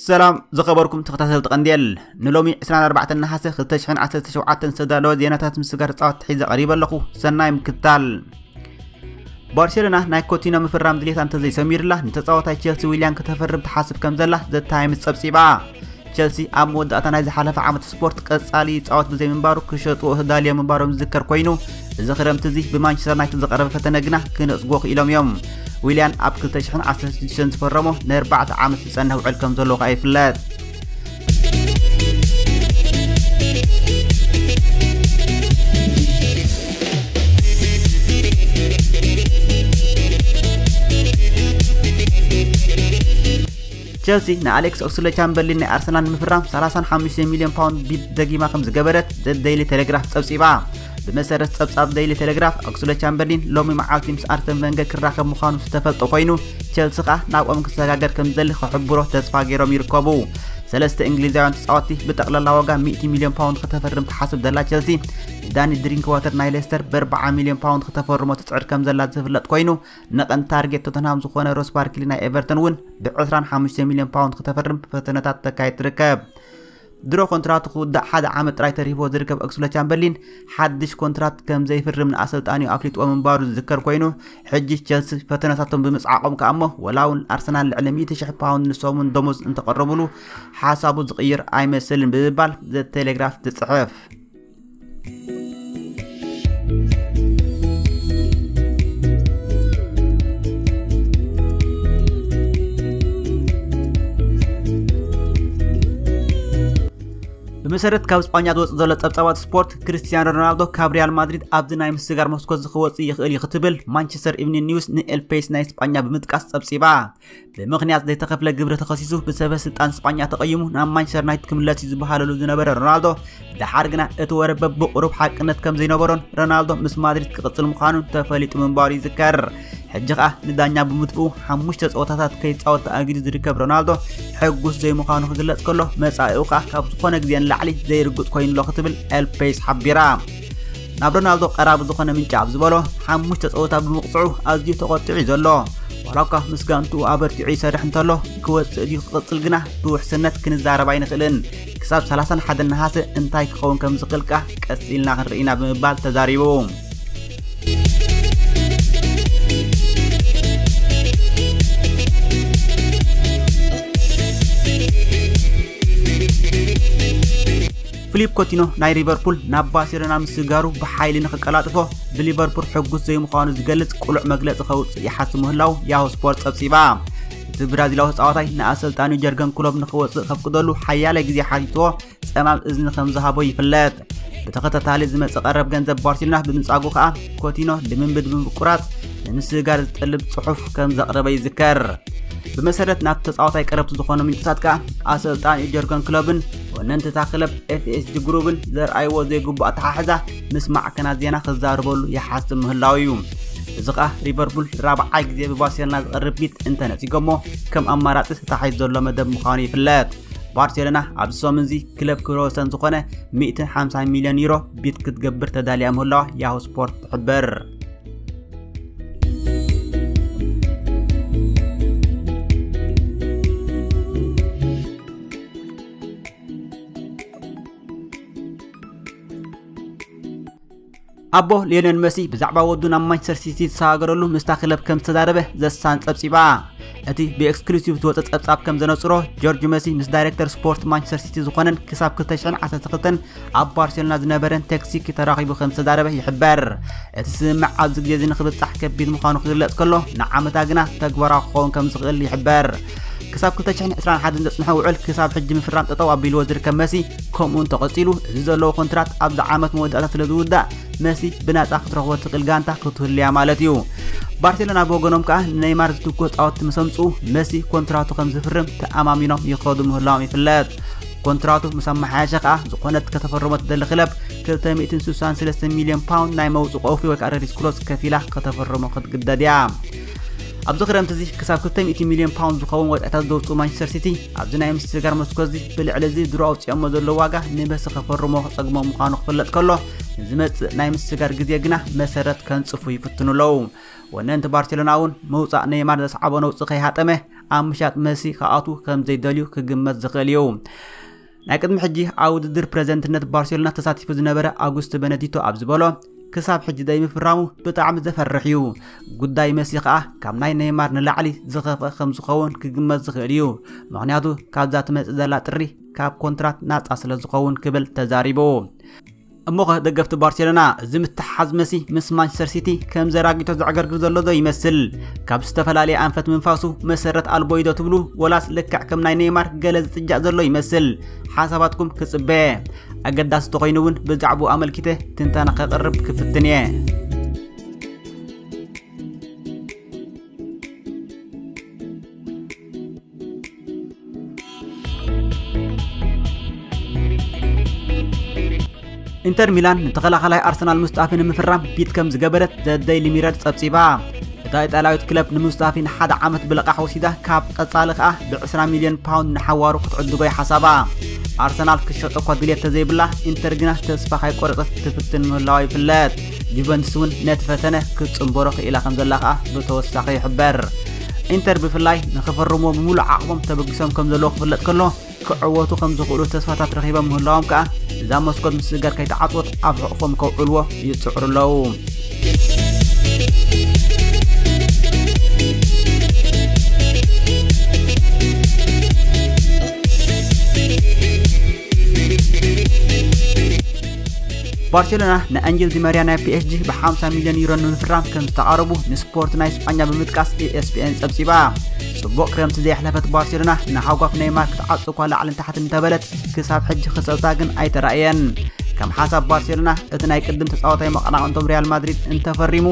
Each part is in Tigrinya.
ሰላም ዝኸበርኩም ተኸታተልቲ ቀንዴል፣ ንሎሚ ዕስራን ኣርባዕተን ነሓሰ ክልተ ሽሕን ዓሰርተ ሸውዓተን ዝተዳለወ ዜናታት ምስጋር ጻወት ሒዘ ቀሪበ ኣለኹ። ሰናይ ምክታል። ባርሴሎና ናይ ኮቲኖ ምፍራም ድሌታ እንተዘይሰሚርላ፣ ንተጻዋታይ ቸልሲ ዊልያን ከተፈርም ትሓስብ ከም ዘላ ዘ ታይምስ ጸብጺባ። ቸልሲ ኣብ መወዳእታ ናይ ዝሓለፈ ዓመት ስፖርት ቀጻሊ ይጻወት ብዘይምንባሩ ክሸጥዎ ተዳልዮም ምንባሮም ዝዝከር ኮይኑ፣ እዚ ክረምቲ እዚ ብማንቸስተር ዩናይትድ ዝቐረበ ፈተነ ግና ክነጽጎ ክኢሎም እዮም። ዊልያን ኣብ ክልተ ሽሕን ዓሰርተ ሽዱሽተን ዝፈረሞ ንኣርባዕተ ዓመት ዝጸንሕ ውዕል ከም ዘለዎ ከኣ ይፍለጥ። ቸልሲ ንኣሌክስ ኦክስሌድ ቻምበርሊን ናይ ኣርሰናል ንምፍራም ሰላሳን ሓሙሽተ ሚልዮን ፓውንድ ቢድ ደጊማ ከም ዝገበረት ዘ ዴይሊ ቴሌግራፍ ጸብጺባ። ብመሰረት ጸብጻብ ዴይሊ ቴሌግራፍ፣ ኦክስሌድ ቻምበርሊን ሎሚ መዓልቲ ምስ ኣርሰን ቨንገር ክራኸብ ምዃኑ ዝተፈልጠ ኮይኑ፣ ቸልሲ ከኣ ናብኦም ክሰጋገር ከም ዝደሊ ክሕብሮ ተስፋ ገይሮም ይርከቡ። ሰለስተ እንግሊዛውያን ተጻወትቲ ብጠቕላላ ዋጋ ሚእቲ ሚልዮን ፓውንድ ከተፈርም ትሓስብ ዘላ ቸልሲ፣ ንዳኒ ድሪንክዋተር ናይ ሌስተር ብኣርብዓ ሚልዮን ፓውንድ ከተፈርሞ ትጽዕር ከም ዘላ ዝፍለጥ ኮይኑ፣ ንቐንዲ ታርጌት ቶተንሃም ዝኾነ ሮስ ባርክሊ ናይ ኤቨርተን እውን ብዕስራን ሓሙሽተ ሚልዮን ፓውንድ ከተፈርም ፈተነታት ተካይድ ትርከብ። ድሮ ኮንትራቱ ክውዳእ ሓደ ዓመት ጥራይ ተሪፍዎ ዝርከብ ኦክስሌድ ቻምበርሊን ሓድሽ ኮንትራት ከም ዘይፍርም ንኣሰልጣኒኡ ኣፍሊጥዎ ምንባሩ ዝዝከር ኮይኑ፣ ሕጂ ቸልሲ ፈተነታቶም ብምጽዓቖም ከኣ እሞ፣ ወላ እውን ኣርሰናል ልዕሊ ሚእቲ ሽሕ ፓውንድ ንሰሙን ደሞዝ እንተቐረብሉ፣ ሓሳቡ ዝቕይር ኣይመስልን ብምባል ዘ ቴሌግራፍ ትጽሕፍ። ብመሰረት ካብ ስጳኛ ዝወጽእ ዘሎ ጸብጻባት ስፖርት፣ ክርስቲያኖ ሮናልዶ ካብ ሪያል ማድሪድ ኣብዚ ናይ ምስጋር መስኮት እዚ ክወጽእ ይኽእል እዩ ክትብል ማንቸስተር ኢቭኒንግ ኒውስ ንኤል ፔስ ናይ ስጳኛ ብምጥቃስ ጸብጺባ። ብምኽንያት ዘይተኸፍለ ግብሪ ተኸሲሱ ብሰበ ስልጣን ስጳኛ ተቐይሙ ናብ ማንቸስተር ዩናይትድ ክምለስ እዩ ዝበሃለሉ ዝነበረ ሮናልዶ፣ ደሓር ግና እቲ ወረ በብቑሩብ ሓቅነት ከም ዘይነበሮን ሮናልዶ ምስ ማድሪድ ክቕጽል ምዃኑን ተፈሊጡ ምንባሩ ይዝከር። ሕጂ ኸኣ ንዳኛ ብምድፍኡ ሓሙሽተ ጸወታታት ከይጻወት ተኣጊዱ ዝርከብ ሮናልዶ፣ ሕጉስ ዘይምዃኑ ክግለጽ ከሎ፣ መጻኢኡ ኸኣ ካብ ዝኾነ ግዜ ንላዕሊ ዘይርግጽ ኮይኑ ኣሎ ክትብል ኤል ፔስ ሓቢራ። ናብ ሮናልዶ ቀራቢ ዝኾነ ምንጪ ኣብ ዝበሎ፣ ሓሙሽተ ጸወታ ብምቕጽዑ ኣዝዩ ተቖጢዑ እዩ ዘሎ። ዋላ እኳ ምስ ጋንትኡ ኣበርቲዑ ይሰርሕ እንተሎ፣ ክወጽእ ድዩ ክቕጽል ግና ብውሕስነት ክንዛረብ ኣይንኽእልን። ክሳብ ሰላሳን ሓደን ነሓሰ እንታይ ክኸውን ከም ዝኽእል ከኣ ቀስ ኢልና ክንርኢ ኢና ብምባል ተዛሪቡ። ፊሊፕ ኮቲኖ ናይ ሊቨርፑል ናብ ባርሴሎና ምስጋሩ ብሓይሊ ንኽቀላጥፎ ብሊቨርፑል ሕጉስ ዘይምዃኑ ዝገልጽ ቅሉዕ መግለጺ ከውጽእ ይሓስብ ምህላው ያሁ ስፖርት ጸብጺባ። እቲ ብራዚላዊ ተጻዋታይ ንኣሰልጣኒኡ ጀርገን ክሎፕ ንኽወጽእ ከፍቅደሉ ሓያለ ግዜ ሓቲትዎ ጸማም እዝኒ ከም ዝሃቦ ይፍለጥ። ብተኸታታሊ ዝመጽእ ቀረብ ገንዘብ ባርሴሎና ብምንጻጉ ከኣ ኮቲኖ ልምምድ ብምቁራጽ ንምስግጋር ዝጠልብ ጽሑፍ ከም ዘቕረበ ይዝከር። ብመሰረት ናብቲ ተጻዋታይ ቀረብቲ ዝኾኑ ምንጭታት ከኣ ኣሰልጣኒ ጀርገን ክሎፕን ወነንቲ እታ ክለብ ኤፍ ኤስ ጂ ግሩፕን ዘርኣይዎ ዘይግቡእ ኣተሓሕዛ ምስ ማዕከናት ዜና ክዛረበሉ ይሓስብ ምህላው እዩ። እዚ ከኣ ሊቨርፑል ራብዓይ ግዜ ብባርሴሎና ዝቐርብ ቢድ እንተነጺጎሞ ከም ኣማራጺ ተታሒዙ ዘሎ መደብ ምዃኑ ይፍለጥ። ባርሴሎና ኣብዚ ሰሙን እዚ ክለብ ክብረ ወሰን ዝኾነ ሚእቲ ሓምሳ ሚልዮን ዩሮ ቢድ ክትገብር ተዳልያ ምህላዋ ያሁ ስፖርት ትሕብር። ኣቦ ሊዮኔል መሲ ብዛዕባ ወዱ ናብ ማንቸስተር ሲቲ ዝተሰጋገረሉ ምስታ ክለብ ከም ዝተዛረበ ዘሳን ጸብጺባ። እቲ ብኤክስክሉሲቭ ዝወጸ ጸብጻብ ከም ዘነጽሮ፣ ጆርጅ መሲ ምስ ዳይሬክተር ስፖርት ማንቸስተር ሲቲ ዝኾነን ክሳብ ክልተ ሽሕን ዓሰርተ ክልተን ኣብ ባርሴሎና ዝነበረን ቴክሲክ ተራኺቡ ከም ዝተዛረበ ይሕበር። እቲ ስምምዕ ኣብዚ ግዜ እዚ ንኽብጻሕ ከቢድ ምዃኑ ክግለጽ ከሎ፣ ንዓመታ ግና ተግባራዊ ክኸውን ከም ዝኽእል ይሕበር። ክሳብ ክልተ ሽሕን ዕስራን ሓደን ዘጽንሖ ውዕል ክሳብ ሕጂ ምፍራም ጠጠው ኣቢልዎ ዝርከብ መሲ፣ ከምኡ እንተቐጺሉ፣ እዚ ዘለዎ ኮንትራት ኣብዚ ዓመት መወዳእታ ስለ ዝውዳእ፣ መሲ ብናጻ ክትረኽቦ ትኽእል ጋንታ ክትህልያ ማለት እዩ። ባርሴሎና ብወገኖም ከኣ ንኔይማር ዝትኩ ተጻወትቲ ምስ ኣምጽኡ፣ መሲ ኮንትራቱ ከም ዝፍርም ተኣማሚኖም ይኸዱ ምህላዎም ይፍለጥ። ኮንትራቱ ምስ ኣመሓየሸ ከኣ፣ ዝኾነት ከተፈርሞ ትደሊ ክለብ ክልተ ሚእትን ስሳን ሰለስተ ሚልዮን ፓውንድ ናይ መውጽእ ቆፊ ወይ ከኣ ሬድ ክሎዝ ከፊላ ከተፈርሞ ክትግደድ እያ። ኣብዚ ክረምቲ እዚ ክሳብ ክልተ ሚእቲ ሚልዮን ፓውንድ ዝኸውን ወጻኢታት ዘውጽኡ ማንቸስተር ሲቲ፣ ኣብዚ ናይ ምስግጋር መስኮት እዚ ብልዕሊ እዚ ድሮ ኣውጺኦሞ ዘለዉ ዋጋ ንመሲ ከፈርሞ ክጸግሞም ምዃኑ ክፍለጥ ከሎ፣ ንዝመጽእ ናይ ምስግጋር ግዜ ግና መሰረት ከንጽፉ ይፍትኑ ኣለዉ። ወነንቲ ባርሴሎና እውን ምውጻእ ኔይማር ዘስዓቦ ነውጺ ከይሃጠመ፣ ኣብ ምሻጥ መሲ ክኣቱ ከም ዘይደልዩ ክግመት ዝኽእል እዩ። ናይ ቅድሚ ሕጂ ኣብ ውድድር ፕሬዝደንትነት ባርሴሎና ተሳቲፉ ዝነበረ ኣጉስት በነዲቶ ኣብ ዝበሎ፣ ክሳብ ሕጂ ዘይምፍራሙ ብጣዕሚ ዘፈርሕ እዩ። ጉዳይ መሲ ከኣ ካብ ናይ ኔይማር ንላዕሊ ዝኸፍአ ከም ዝኸውን ክግመት ዝኽእል እዩ። ምኽንያቱ ካብዛ ትመጽእ ዘላ ጥሪ ካብ ኮንትራት ናጻ ስለ ዝኸውን ክብል ተዛሪቡ። እሞኸ ደገፍቲ ባርሴሎና፣ እዚ ምትሓዝ መሲ ምስ ማንቸስተር ሲቲ ከም ዘራጊቶ ዘዕገርግር ዘሎ ዶ ይመስል? ካብ ዝተፈላለየ ኣንፈት ምንፋሱ መሰረት ኣልቦ እዩ ዶ ትብሉ፣ ወላስ ልክዕ ከም ናይ ኔይማር ገለ ዝጥጃእ ዘሎ ይመስል? ሓሳባትኩም ክጽበ። ኣገዳሲ ተኾይኑ እውን ብዛዕባኡ ኣመልኪተ ትንታነ ከቕርብ ክፍትን እየ። ኢንተር ሚላን ንተኸላኻላይ ኣርሰናል ሙስጣፊ ንምፍራም ቢድ ከም ዝገበረት ዘ ደይሊ ሚረር ጸብጺባ። እታ ኢጣልያዊት ክለብ ንሙስጣፊ ንሓደ ዓመት ብልቓሕ ወሲዳ፣ ካብ ቀጻሊ ከኣ ብ ዕስራ ሚልዮን ፓውንድ ንሓዋሩ ክትዕድጎ ይሓሳባ። ኣርሰናል ክትሸጦ እኳ ድልየት ተዘይብላ፣ ኢንተር ግና ተስፋ ካይቆረጸት ትፍትን ምህላዋ ይፍለጥ። ጁቨንቱስ እውን ነቲ ፈተነ ክትጽንበሮ ክኢላ ከም ዘላ ከኣ ብተወሳኺ ይሕበር። ኢንተር ብፍላይ ንኽፈርምዎ ብምሉእ ዓቕሞም ተበጊሶም ከም ዘለዉ ክፍለጥ ከሎ፣ ክዕወቱ ከም ዝኽእሉ ተስፋታት ረኺቦም ምህላዎም ከኣ፣ እዛ መስኮት ምስግጋር ከይተዓጽወት ኣብ ሕቑፎም ከውዕልዎ ይጽዕሩ ኣለዉ። ባርሴሎና ንኣንጀል ዲ ማሪያ ናይ ፒ ኤስ ጂ ብ50 ሚልዮን ዩሮ ንምፍራም ከም ዝተቓረቡ ንስፖርት ናይ ስጳኛ ብምጥቃስ ኢ ኤስ ፒ ኤን ጸብጺባ። ጽቡቕ ክረምቲ ዘየሕለፈት ባርሴሎና ንሃጓፍ ኔይማር ክትዓጹ እኳ ላዕልን ታሕትን እንተበለት፣ ክሳብ ሕጂ ክሰብታ ግን ኣይተራእየን። ከም ሓሳብ ባርሴሎና፣ እቲ ናይ ቅድም ተጻዋታይ መቐናቕንቶም ሪያል ማድሪድ እንተፈሪሙ፣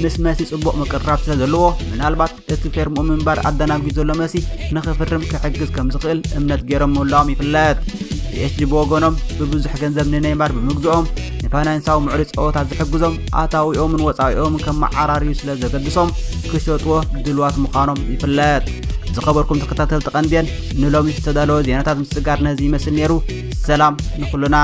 ምስ መሲ ጽቡቕ ምቅርራብ ስለ ዘለዎ፣ ምናልባት እቲ ፌርምኡ ምንባር ኣደናጒዩ ዘሎ መሲ ንኽፍርም ክሕግዝ ከም ዝኽእል እምነት ገይሮም ምህላዎም ይፍለጥ። ፒ ኤስ ጂ ብወገኖም ብብዙሕ ገንዘብ ንኔይማር ብምግዝኦም ንፋይናንሳዊ ምዕሩይ ጸወታ ዝሕግዞም ኣታዊኦምን ወጻኢኦምን ከመዓራርዩ ስለ ዘገድሶም ክሸጥዎ ድልዋት ምዃኖም ይፍለጥ። ዝኸበርኩም ተከታተልቲ ቀንዴል ንሎሚ ዝተዳለወ ዜናታት ምስጋር ነዚ ይመስል ነይሩ። ሰላም ንኹልና።